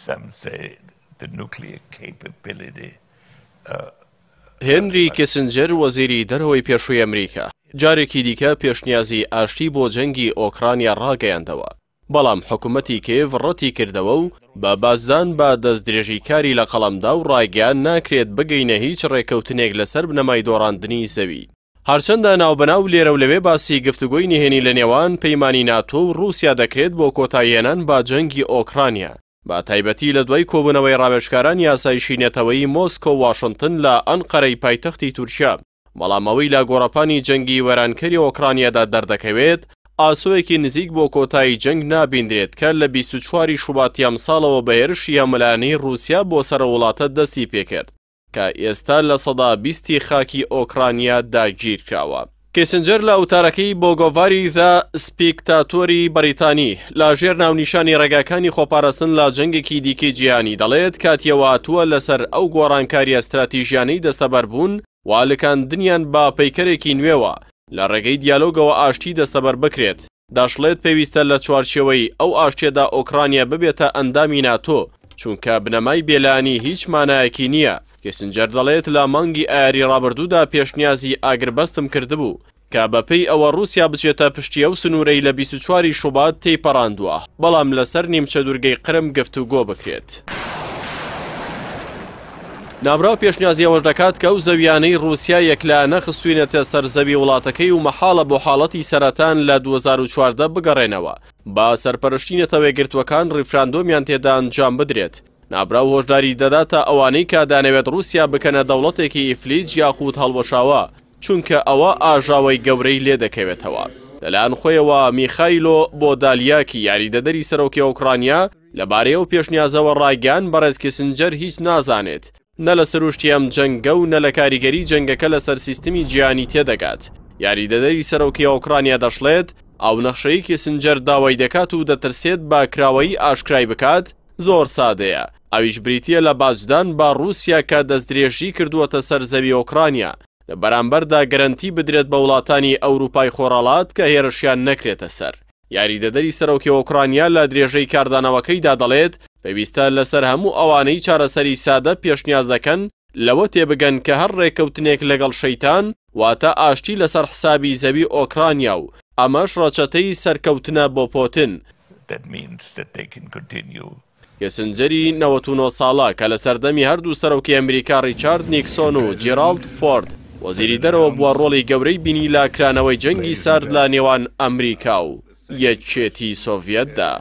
Some say the nuclear capability. هێنری کیسنجەر وەزیری دەرەوەی پێشووی ئەمریکا، جارێکی دیکە پێشنیازی ئاشتی بۆ جەنگی ئۆکرانیا ڕاگەیاندەوە، بەڵام حکومەتی کیێڤ ڕەتیکردەوە و بە باجدان بە دەستدرێژیکاری لەقەڵەمدا و ڕایگەیاند ناکرێت بگەینە هیچ ڕێککەوتنێک لەسەر بنەمای دۆڕاندنی زەوی. هەرچەندە ناوبەناو لێرە و لەوێ باسی گفتوگۆی نهێنی لە نێوان پەیمانی ناتۆ و ڕووسیا دەکرێت بۆ کۆتاییهێنان بە جەنگی ئۆکرانیا، بە تایبەتی لە دوای کۆبوونەوەی ڕاوێژکارانی ئاسایشی نەتەوەیی مۆسکۆ و واشنتن لە ئەنقەرەی پایتەختی تورکیا، بەڵام ئەوەی لە گۆڕەپانی جەنگی وێرانکەری ئۆکرانیادا دەردەکەوێت، ئاسۆیەکی نزیک بۆ کۆتایی جەنگ نابیندرێت کە لە 24 ی شوباتی ئەمساڵەوە بە هێرشی هەمەلایەنەی ڕووسیا بۆ سەر ئەو وڵاتە دەستی پێکرد. کە ئێستا 20% ی خاکی ئۆکرانیا داگیرکراوە. کیسنجەر لە وتارەکەی بۆ گۆڤاری ذا سپیکتاتۆری بەریتانی لە ژێر ناونیشانی ڕێگاکانی خۆپاراستن لە جەنگێکی دیکەی جیهانی دەڵێت کاتی ئەوە هاتووە لەسەر ئەو گۆڕانکارییە ستراتیژیانەی دەستەبەر بوون و لکاندنیان بە پەیکەرێکی نوێوە لە ڕێگەی دیالۆگەوە ئاشتی دەستەبەر بکرێت. دەشڵێت پێویستە لە چوارچێوەی ئەو ئاشتیەدا ئۆکرانیا ببێتە ئەندامی ناتۆ، چونکە بنەمای بێلایەنی هیچ مانایەکی نییە. کیسنجەر دەڵێت لە مانگی ئایاری ڕابردوودا پێشنیازی ئاگربەستم کردبوو، کە بەپێی ئەوە ڕووسیا بچێتە پشتی ئەو سنوورەی لە 24 ی شوبات تێیپەڕاندووە، بەڵام لەسەر نیمچە دوورگەی قرم گفتوگۆ بکرێت. نابراو پێشنیازی ئەوەش دەکات کە ئەو زەویانەی ڕووسیا یەکلایەنە خستوینەتە سەر زەوی وڵاتەکەی و مەحاڵە بۆ حاڵەتی سەرەتان لە 2014 بگەڕێنەوە بە سەرپەرشتی نەتەوەیەکگرتووەکان ڕیفراندۆمیان تێدا ئەنجام بدرێت. نابراو هۆشداری دەداتە ئەوانەی کە دانەوێت ڕووسیا بکەنە دەوڵەتێکی ئیفلیج یاخود هەڵوەشاوە چونکە ئەوە ئاژاوەی گەورەی لێدەکەوێتەوە. لەلایەن خۆیەوە میخایلۆ بۆدالیاکی یاریدەدەری سەرۆکی ئۆکرانیا لەبارەی ئەو پێشنیازەوە ڕایگەیاند بەڕێز کیسنجەر هیچ نازانێت، نە لە سروشتی ئەم جەنگە و نە لە کاریگەری جەنگەکە لەسەر سیستمی جیهانی تێدەگات. یاریدەدەری سەرۆکی ئۆکرانیا دەشڵێت، ئەو نەخشەی کیسنجەر داوای دەکات و دەترسێت بە کراوەیی ئاشکرای بکات، زۆر سادەیە، ئەویش بریتییە لە باجدان بە ڕووسیا کە دەستدرێژی کردووەتە سەر زەوی ئۆکرانیا، لە بەرامبەردا گەرەنتی بدرێت بە وڵاتانی ئەوروپای خۆرهەڵات کە هێرشیان نەکرێتە سەر. یاریدەدەری سەرۆکی ئۆکرانیا لە درێژەی کاردانەوەکەیدا دەڵێت، پێویستە لەسەر هەموو ئەوانەی چارەسەری سادە پێشنیاز دەکەن لەوە تێبگەن کە هەر ڕێککەوتنێک لەگەڵ شەیتان واتە ئاشتی لەسەر حسابی زەوی ئۆکرانیا و ئەمەش ڕەچەتەی سەرکەوتنە بۆ پۆتن. That means that they can continue کیسنجەری 99 ساڵە کە لە سەردەمی هەردوو سەرۆکی ئەمریکا ڕیچارد نیکسۆن و جێراڵد فۆرد وەزیری دەرەوە بووە ڕۆڵی گەورەی بینی لە کرانەوەی جەنگی سارد لە نێوان ئەمریکا و یەکێتی سۆڤیەتدا.